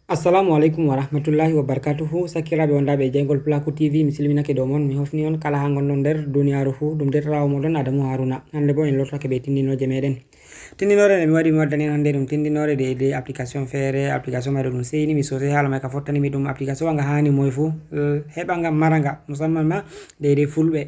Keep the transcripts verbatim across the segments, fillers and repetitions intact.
Assalamu aleykum wa rahmatullahi wa barakatuhu. Sakkiraaɓe wondaaɓe e jeyngol Pulaaku T V, mi silminake dow mon, mi hofni on kala haa ngonɗon nder duniyaaru fuu. Ɗum deetiraawo mooɗon Adamu Haruna. Hannde boo en lortake bee tindinooje meeɗen. Tindinoore nde mi waɗi mi waddani en hannde ɗum tindinoore de, de application feere. Application may ɗo ɗum seyni mi sosai, haala may ka fottani mi. Ɗum application wa nga haani moy fuu, eh, heɓa nga, mara nga, musamman ma de, de fulɓe.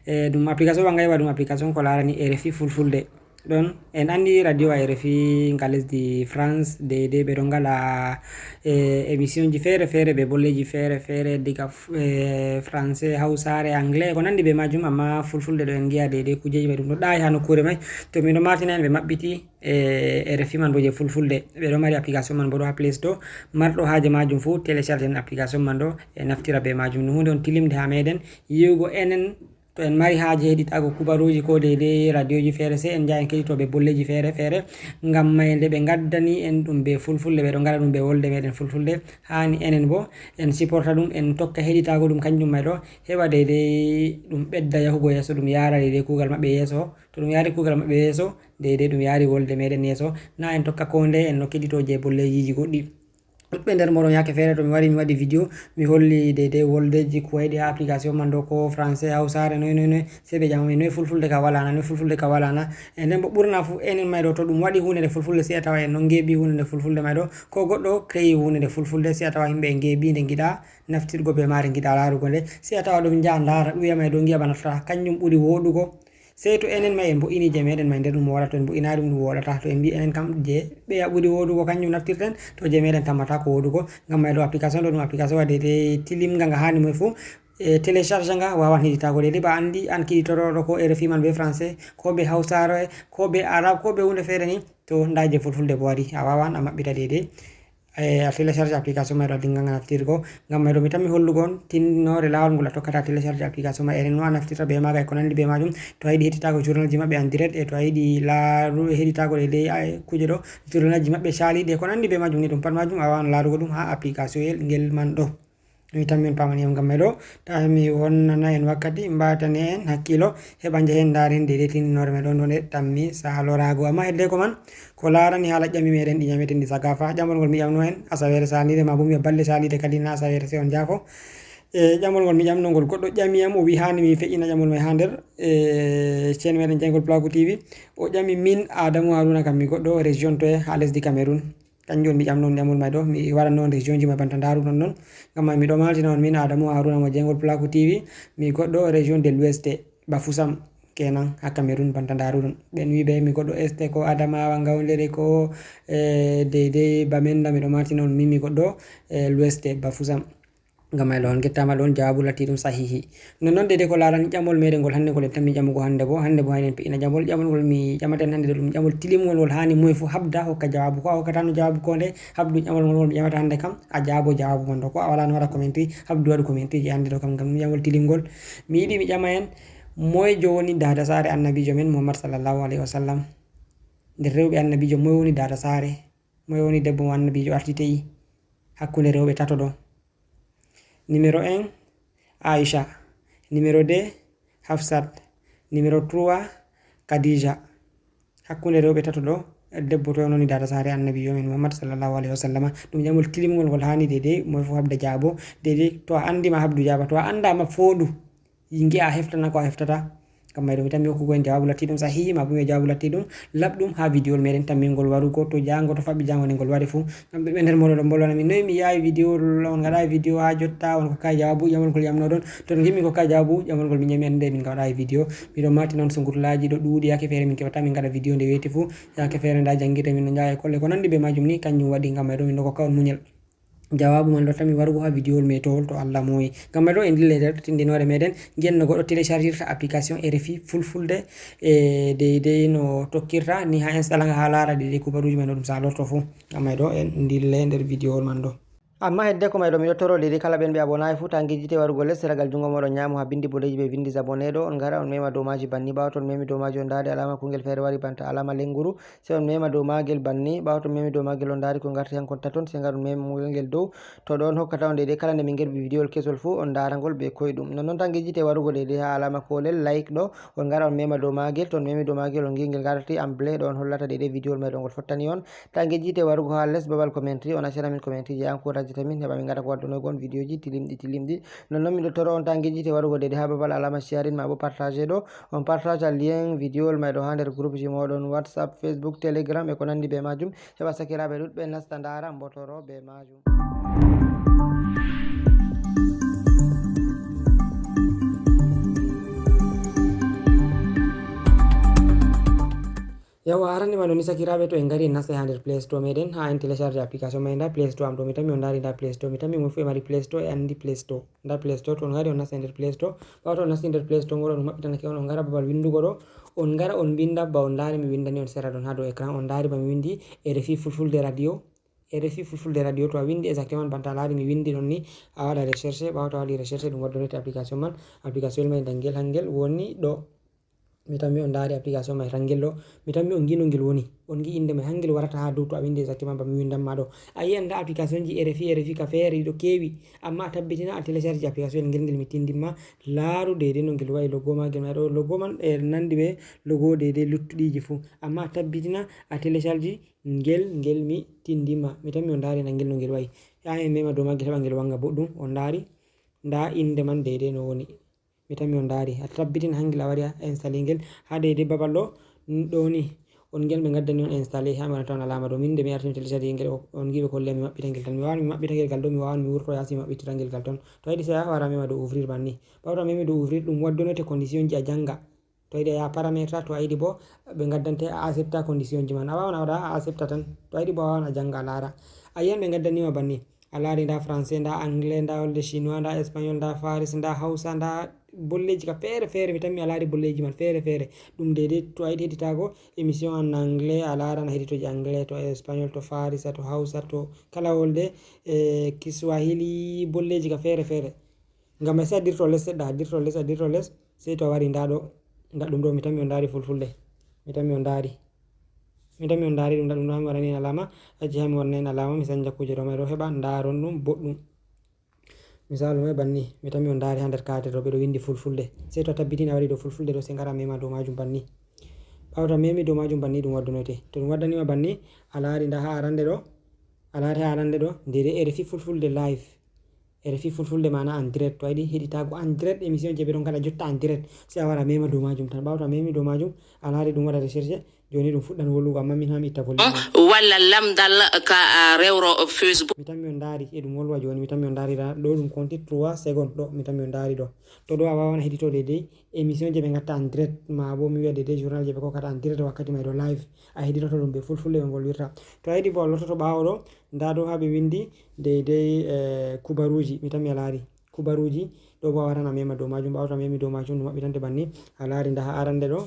Eh, ɗum application wa nga heɓa ɗum application ko laarani R F I fulfulde. Ɗon en anndi radio wa R F I nga lesdi France, de, de ɓe ɗon ngaɗa, eh, émission ji feere feere, be bolleeji feere feere, diga f-, eh, français, hawsaare, anglais, ko nanndi be majum, amma fulfulde ɗo en ngi'a de, de kuujeeji may ɗum ɗo ɗaayi haa nokkuure may. To min ɗo martina en, ɓe maɓɓiti, eh, R F I man boo je fulfulde. Ɓe ɗo mari application man boo ɗo haa Play Store. Marɗo haaje majum fuu, télécharge en application man ɗo, e naftira be majum. No huunde on tilimnde haa meeɗen yi'ugo enen. To en mari haaje heɗitaago kubaruuji ko de, de radioji feere, sey en njaha en keɗito be bolleeji feere feere. Ngam may nde ɓe ngaddani en ɗum be fulfulde, ɓe ɗo ngaɗa ɗum be wolde meeɗen fulfulde. Haani enen boo en supporta ɗum, en tokka heɗitaago ɗum kanjum may ɗo, heɓa de, de ɗum ɓedda yahugo yeeso, ɗum yaara de, de kuugal maɓɓe yeeso. To ɗum yaari kuugal maɓɓe yeeso, de, de ɗum yaari wolde meeɗen yeeso. Na en tokka koo ndeye en no keɗito je bolleejiiji goɗɗi. Ɗuɗɓe nder mooɗon yaake feere to mi wari mi waɗi video, mi holli de, de woldeeji ko heɗi haa application man ɗo, ko français, hawsaare, noy, noy, noy. Sey ɓe ƴama min, noy fulfulde ka walaa na, noy fulfulde ka walaa na. E nden boo ɓurna fuu enen may ɗo, to ɗum waɗi huunde nde fulfulde, sey a tawa en ɗon ngeeɓi huunde nde fulfulde may ɗo. Ko goɗɗo créé huunde nde fulfulde, sey a tawa yimɓe e ngeeɓi nde, ngiɗa naftirgo be maare, ngiɗa laarugo nde. Sey a tawa ɗum njaha ndaara ɗum, wi'a may ɗo ngi'a bana ta kanjum ɓuri wooɗugo. Sey to enen may en mbo'ini je meeɗen may, nder ɗum wooɗata, to en mbo'inaay ɗum, ɗum wooɗataa. To en mbi enen kam je ɓeya ɓuri wooɗugo, kanjum naftirten, to je meeɗen tammata ko wooɗugo. Ngam may ɗo application ɗo ɗum application wa de, de tilimnga, nga haani moy fuu, e télécharge nga, waawan heɗitaago de, de ba anndi an keɗitorooɗo ko R F I man be français, ko be hawsaare, ko be arabe, ko be huunde feere ni, to ndaa je fulfulde boo wari, a waawan a maɓɓita de, de. E, a télécharge application may ɗo, a dinga nga naftirgo. Ngam may ɗo mi tammi hollugo on tindinoore laawol ngol a tokkata télécharge application may, enen no a naftirta be maaga e ko nanndi be maajum. To a yiɗi heɗitaago journalji maɓɓe en direct, e to a yiɗi laaru-, heɗitaago de, de, a, kuuje ɗo, journalji maɓɓe caaliiɗi e ko nanndi be maajum ni, ɗum pat maajum a waawan laarugo ɗum haa application el ngel man ɗo. Mi tammi on paamani yam ngam may ɗo, taa mi wonnana en wakkati, mbaatane en hakkiilo, heɓa njahen ndaaren de, de tindinoore may ɗon ɗo nde tammi saaloraago. Amma hedde ko man, ko laarani haala ƴami meeɗen ɗi ƴameten ɗi Sagafa, ƴamol ngol mi ƴamno en asaweere saaliinde, maa bo mi wi'a balɗe saaliinde kadi, na asaweere, sey on njaafo. E ƴamol ngol mi ƴamno ngol, goɗɗo ƴami yam, o wi'i haani mi feƴƴina ƴamol may haa nder, e, chaîne meeɗen Jayngol Pulaaku T V. O ƴami min Adamu Haruna kam mi goɗɗo région toye haa lesdi Cameroun. Kanjum on mi ƴamno on ƴamol may ɗo, mi waɗanno on région ji may banta ndaaruɗon non. Ngam may mi ɗo maaltina on min Adamu Haruna mo Jayngol Pulaaku T V, mi goɗɗo région de l'Ouest. Bafoussam kenan haa Cameroun banta ndaaruɗon. Ɓen wi'i ɓe mi goɗɗo Est ko Adamawa, Ngaoundéré ko, eh, deydey Bamenda, mi ɗo martina on min mi goɗɗo, eh, l'Ouest, Bafoussam. Ngam may ɗo on ngettaama ɗo on jawaabu latti ɗum sahihi. Nonnon deydey ko laarani ƴamol meeɗen ngol hannde ngol en tammi ƴamugo hannde bo. Hannde bo hay en pe'ina ƴamol. Ƴamol ngol mi ƴamaten hannde ɗo ɗum ƴamol tilimngol ngol haani moye fuu habda hokka jawaabu. Ko a hokkataano jawaabu ko nde, habdu ƴamol ngol ngol mi ƴamata hannde kam, a jaabo jawaabu man ɗo. Ko a walaano waɗa commentary, habdu waɗu commentary ji hannde ɗo kam ngam ƴamol tilimngol. Mi yiɗi mi ƴama en, moye jo woni daada saare Annabiijo men Muhammad sallallahu alayhi wa sallam? Nder rewɓe Annabiijo, moye woni daada saare? Moye woni debbo mo Annabiijo arti te'i? Hakkunde rewɓe tato ɗo. Numéro un, Aisha. Numéro deux, Hafsat. Numéro trois, Khadija. Hakkunde rewɓe tato ɗo, debbo toye woni daada saare Annabiijo men Muhammad sallallahu alayhi wa sallama? Ɗum ƴamol tilimngol ngol haani deydey moye fof habda jaabo. Deydey to a anndi ma habdu jaaba, to a anndaa ma fooɗu, ngi'a a heftana ko a heftata. Ngam may ɗo mi tammi hokkugo en jawaabu lattiiɗum sahihi, maa bo mi wi'a jawaabu lattiiɗum laɓɗum haa vidéo meeɗen tammingol warugo, to jaango, to faɓɓi jaango nde ngol wari fuu. Ngam ɓe nder mooɗon ɗo mbolwana min, noy mi yi'aay vidéo, on ngaɗaay vidéo haa jotta, on kokkaay jawaabu ƴamol ngol ƴamnoɗon. To on ngi'mi kokkaay jawaabu ƴamol ngol min ƴami, en nde min ngaɗaay vidéo. Miɗo martina on sungurlaaji ɗo ɗuuɗi, yaake feere min keɓata min ngaɗa vidéo nde weeti fuu. Yaake feere ndaa janngirde min no njaha e kolle ko nanndi bee maajum ni, kanjum waɗi ngam may ɗo min ɗo kokka on munyal. Jawaabu man ɗo tammi warugo haa vidéowol meetowol to Allah mooyi. Ngam may ɗo en ndillay nder tindinoore meeɗen, ngi'en no goɗɗo téléchargirta application R F I fulfulde, e deydey no tokkirta ni haa installa nga haa laara deydey kubaruuji may no ɗum saalorto fuu. Ngam may ɗo en ndillay nder vidéowol man ɗo. Amma hedde ko may ɗo, miɗo toro deydey kala ɓen ɓe abonayi fuu, ta ngejjite warugo les, ragal junngo mooɗon nyaamo haa binndi boɗeeji ɓe winndi abonné ɗo, on ngara on mema domaaji banni. Ɓaawo ton memi domaaji, on ndaari alaama kungel feere wari banta alaama lennguru, sey on mema dow maagel banni. Ɓaawo ton memi dow maagel, on ndaari ko ngarti hankon taton, sey ngar on mema ngel dow. To ɗon hokkata on deydey kala nde min ngerɓi vidéowol kesol fuu, on ndaara ngol bee koyɗum. Nonnon ta ngejjite warugo deydey haa alaama koolel like ɗo, on ngara on mema dow maagel. To on memi dow maagel, on ngi'i ngel ngarti en bleu ɗo, on hollata deydey vidéowol may ɗo ngol fottani on. Ta ngejjite warugo haa les babal commentary, on accana min commentary je encourageta min, heɓa min ngara ko waddunoygo on vidéoji tilimɗi tilimɗi. Nonnon miɗo toro on ta ngejjite warugo deydey haa babal alaama sharing maa bo partage ɗo, on partage lien vidéowol may ɗo haa nder groupeji mooɗon WhatsApp, Facebook, Telegram e ko nanndi bee maajum, heɓa sakiraaɓe ɗuɗɓe nasta ndaara, mbotoro bee maajum. Yawwa, arande ma ɗo ni, sakiraaɓe, to en ngari en nasta haa nder Play Store meɗen, haa en télécharge application may. Nda Play Store am ɗo, mi tammi on ndaari nda Play Store, mi tammi mo fuu e mari Play Store e anndi Play Store. Nda Play Store, to on ngari on nasta nder Play Store. Ɓaawo to on nasti nder Play Store, ngol on maɓɓitanake on, on ngara babal winndugo ɗo, on ngara on mbinnda ba on ndaari mi winndani on sera ɗon haa dow écran, on ndaari ba mi winndi R F I Fulfulde Radio. R F I Fulfulde Radio, to a winndi exactement banta a laari mi winndi ɗon ni, a waɗa recherche. Ɓaawo to a waɗi recherche, ɗum waddonoyte application man. Application may nda ngel, hangel woni ɗo. Mi tammi on ndaari application may, hangel ɗo. Mi tammi on ngi'i no ngel woni. On ngi'i innde may, hangel warata haa dow to a winndi exactement ba mi winndan ma ɗo. A yi'an nda application ji R F I, R F I ka feere ɗo keewi. Amma a tabbitina a télécharge application ngel, ngel mi tinndin ma. Laaru deydey no ngel wa'i, logo maagel may ɗo. Logo man e nanndi bee logo deydey luttuɗiiji fuu. Amma a tabbitina a télécharge ngel, ngel mi tinndin ma. Mi tammi on ndaari nda ngel no ngel wa'i. Haa en mema dow maagel heɓa ngel wanga boɗɗum. On ndaari, nda innde man deydey no woni. Mi tammi on ndaari. A tabbitina hangel a wari a installe ngel haa deydey babal ɗo, ɗo ni. On ngel ɓe ngaddani on installe, haa mi wona tan alaama ɗo. Min nde mi arti mi télécharge ngel, on ngi'i ɓe kolli am mi maɓɓita ngel tan. Mi waawan mi maɓɓita ngel gal ɗo, mi waawan mi wurto yaasi mi maɓɓitira ngel gal ton. To a yiɗi sey a wara mema dow ouvrir banni. Ɓaawo to a memi dow ouvrir, ɗum waddonoyte condition ji a jannga. To a yiɗi a yaha paramètre, to a yiɗi bo ɓe ngaddante a accepta condition ji man. A waawan a waɗa a accepta tan. To a yiɗi bo a waawan a jannga a laara. A yi'an ɓe ngaddani ma banni. A laari nda français, nda anglais, nda wolde chinois, nda espagnol, nda faris, nda hausa, nda bolleeji ka feere feere. Mi tammi a laari bolleeji man feere feere. Ɗum deydey to a yiɗi heɗitaago émission en anglais, a laaran a heɗito je anglais, to espagnol, to farisa, to hausa, to kala wolde, e kiswahili, bolleeji ka feere feere. Ngam may sey a dirto les seɗɗa, a dirto les, a dirto les, sey to a wari nda ɗo, nda ɗum ɗo, mi tammi on ndaari fulfulde. Mi tammi on ndaari. Mi tammi on ndaari ɗum, nda ɗum ɗo haa mi waɗani en alaama, acci haa mi waɗana en alaama, mi sanja kuuje ɗo may ɗo heɓa ndaaron ɗum boɗɗum. Misaalu may banni, mi tammi on ndaari haa nder cadre ɗo ɓe ɗo winndi fulfulde. Sey to a tabbitin a wari dow fulfulde ɗo, sey ngara mema dow maajum banni. Ɓaawo to a memi dow maajum banni, ɗum waddonoyte. To ɗum waddani ma banni, a laari nda haa arande ɗo, a laari haa arande ɗo, deydey R F I Fulfulde live. R F I Fulfulde maana en direct. To a yiɗi heɗitaago en direct émission je ɓe ɗon ngaɗa jotta en direct, sey a wara mema dow maajum tan. Ɓaawo to a memi dow maajum, a laari ɗum waɗa recherche, jooni ɗum fuɗɗan wolwugo, amma min haa mi itta volume man. Walla lamndal ka, ah, rewro Facebook. Mi tammi on ndaari e ɗum wolwa jooni, mi tammi on ndaari ɗa ɗo ɗum konti trois secondes ɗo, mi tammi on ndaari ɗo. To ɗo a waawan a heɗito deydey émission je ɓe ngatta en direct, maa bo mi wi'a deydey journal je ɓe kokkata en direct wakkati may ɗo live. A heɗitoto ɗum bee fulfulde ɓe ngolwirta. To a yiɗi bo a lortoto ɓaawo ɗo, nda ɗo haa ɓe winndi deydey, eh, kubaruuji, mi tammi a laari. Kubaruuji, ɗo bo a waran a mema dow maajum, ɓaawo to a memi dow maajum, ɗum maɓɓitante banni. A laari nda haa arande ɗo.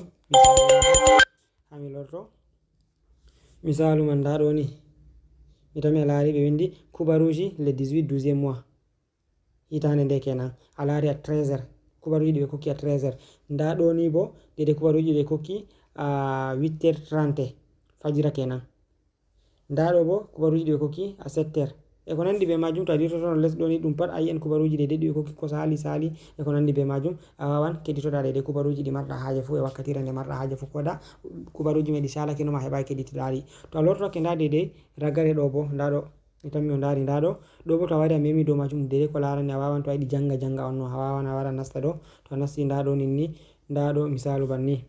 Haa mi lorto. Misaalu man nda ɗo ni. Mi tammi a laari ɓe winndi kubaruuji le dix-huit douzième mois. Hitaande nde kenan. A laari à treize heures. Kubaruuji ɗi ɓe kokki à treize heures. Nda ɗo ni bo, deydey kubaruuji ɗi ɓe kokki à huit heures trente. Fajira kenan. Nda ɗo bo, kubaruuji ɗi ɓe kokki à sept heures. E ko nanndi bee maajum, to a dirtoto les ɗo ni, ɗum pat a yi'an kubaruuji deydey ɗi ɓe kokki ko saali, saali, e ko nanndi bee maajum. A waawan keɗitoɗa deydey kubaruuji ɗi marɗa haaje fuu e wakkatiire nde marɗa haaje fuu. Ko waɗa kubaruuji may ɗi saalake no ma heɓaay keɗitoɗa ɗi. To a lortoke nda deydey ragare ɗo bo, nda ɗo, mi tammi on ndaari nda ɗo. Ɗo bo to a wari a memi dow maajum deydey ko laarani a waawan, to a yiɗi jannga, jannga on no, a waawan a wara nasta ɗo. To a nasti nda ɗo ninni, nda ɗo misaalu banni.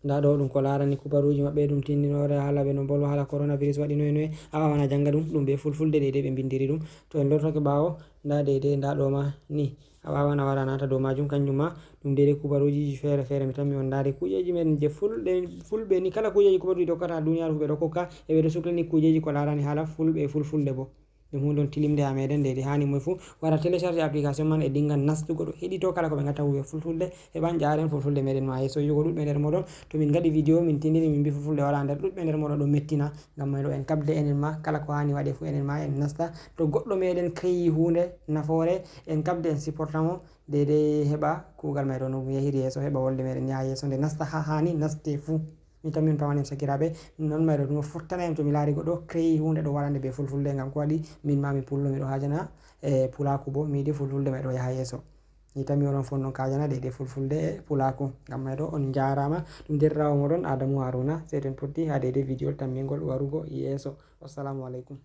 Nda ɗo ɗum ko laarani kubaruuji maɓɓe, ɗum tinndinoore haala ɓe no mbolwa haala coronavirus waɗi noye noye. A waawan a jannga ɗum, ɗum bee fulfulde deydey ɓe mbinndiri ɗum. To en lortoke ɓaawo, nda deydey nda ɗo ma ni. A waawan a wara a naata dow maajum, kanjum ma ɗum deydey kubaruuji feere feere. Mi tammi on ndaari kuujeeji men je fulɓe, fulɓe ni, kala kuujeeji kubaruuji ɗi kokkata haa duniyaaru fuu ɓe ɗo kokka, e ɓe ɗo suklani kuujeeji ko laarani haala fulɓe e fulfulde bo. Ɗum hunde on tilimde ha meɗen, nde ɗi hani moy fu wara télécharger application man e dinga nastugo ɗo heɗito kala ko ɓe gatta huwe fulfulde, heɓan ƴaren fulfulde meɗen ma yeeso. Yugo ɗuɗɓe nder moɗon, to min gaɗi vidéo min tindini min mbi fulfulde wala nder, ɗuɗɓe nder moɗon ɗo mettina. Ngam may ɗo en kabde enen ma, kala ko hani waɗe fu enen ma en nasta. To goɗɗo meɗen créyi hunde nafoore, en kabde en supporta mo, deydey heɓa kugal may ɗo no yahiri yeeso, heɓa wolde meɗen yaha yeeso, nde nasta ha hani naste fu. Mi tammi on pamanen sakiraaɓe, non may ɗo ɗum fottana en to mi laari goɗɗo créyi hunde ɗo waɗande be fulfulde, ngam ko waɗi min ma mi pullo, miɗo hajana e pulaaku bo, mi yiɗi fulfulde may ɗo yaha yeeso. Mi tammi onon fof non kajana deydey fulfulde e pulaaku. Ngam may ɗo on njaaraama, ɗum derɗiraawo moɗon Adamu Haruna, sey to en potti ha deydey vidéo tammingol warugo yeeso. Wassalamu aleykum.